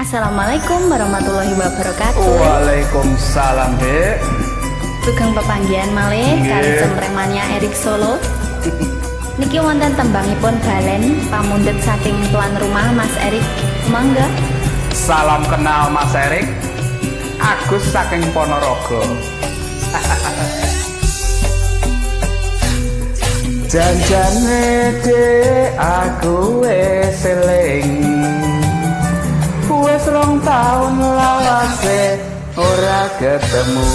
Assalamualaikum warahmatullahi wabarakatuh. Waalaikumsalam, Dek. Sugeng pepanggihan malih kali Cempreng Mania Erik Solo. Niki wonten tembangipun Balen pamundhut saking tuan rumah Mas Erik. Mangga. Salam kenal Mas Erik. Agus saking Ponorogo. Janjane Dek aku wis eling. Wis 2 taun lawase ora ketemu.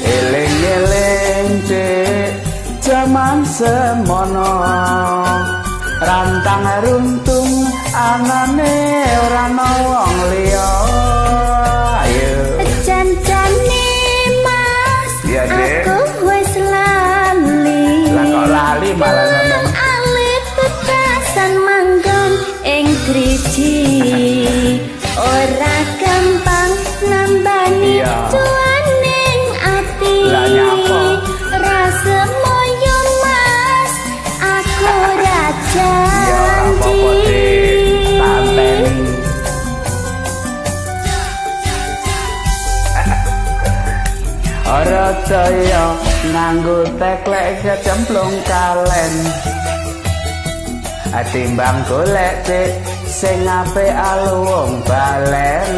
Eling-eling Dek jaman semono. Rantang runtung anane ora ana wong liya. Ayo. Janjane Mas, ya, aku wis lali. Lah kok lali malah ngomong. Alit petasan manggon ing driji. Ora gampang nambani cuaning ati. Lah nyapa? Rasa moyo Mas, aku ora janji. Ora daya nganggo teklek kecemplung kalen. Timbang golek Dik sing apik aluwung balen.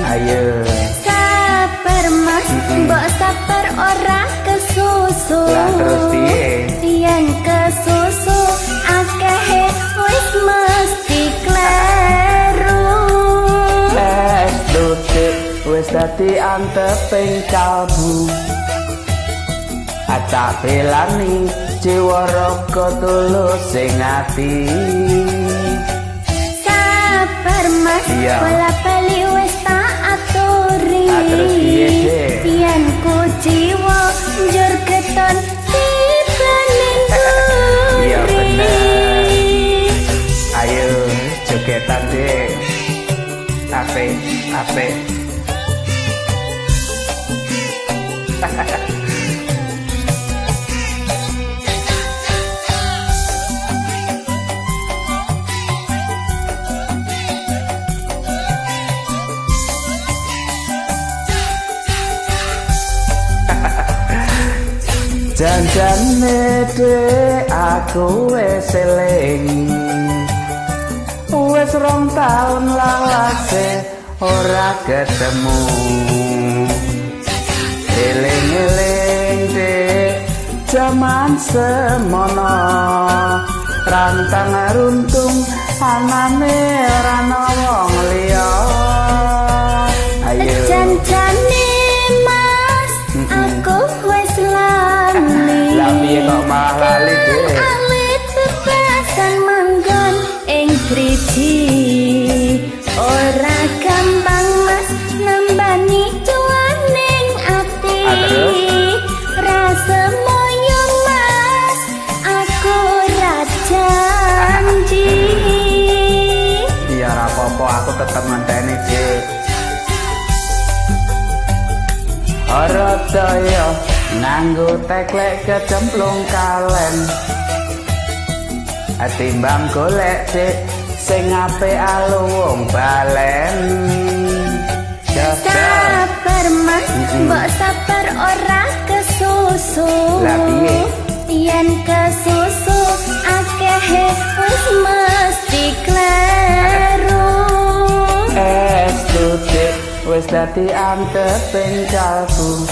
Ayo. Sabar Mas, mbok sabar ora kesusu. Lah terus piye? Yen kesusu akehe wis mesti kleru. Estu Dik wis dadi anteping kalbu. Tak belani jiwa raga tulus sing ati. Sabar Mas, bola bali wis tak aturi. Terus piye, Dek? Yen kuciwa njur keton tibane mburi. Iya bener. Ayo jogetan, Dek. Asik, asik. Janjane Dek aku wis eling. Wis 2 taun lawase ora ketemu. Eling-eling Dek jaman semono. Rantang runtung anane ora ana wong liya. Ayo. Janjane Mas, aku wis lali. Lah piye kok malah lali, Dek? Alit bebasan manggon ing driji. Ora gampang Mas nambani cuaning ati. Rasa moyo Mas, aku ora janji. Iya ora apa-apa, aku tetep ngenteni, Dek. Ora daya nganggo teklek kecemplung kalen. Timbang golek Dik sing apik aluwung balen. Sabar Mas, mbok sabar ora kesusu. Lah piye? Yen kesusu akehe wis mesti kleru. Estu Dik wis dadi anteping kalbu.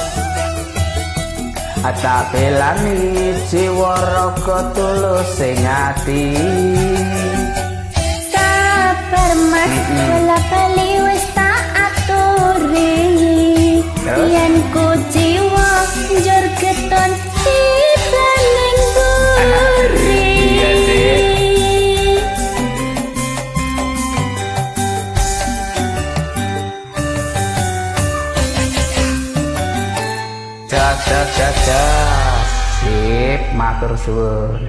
Tak belani jiwa raga tulus sing ati. Sabar Mas, bola bali wis tak aturi. Yen kuciwa njur keton tibane mburi. Iya, Dik. Jas, jas, jas, jas. Sip, matur suwun.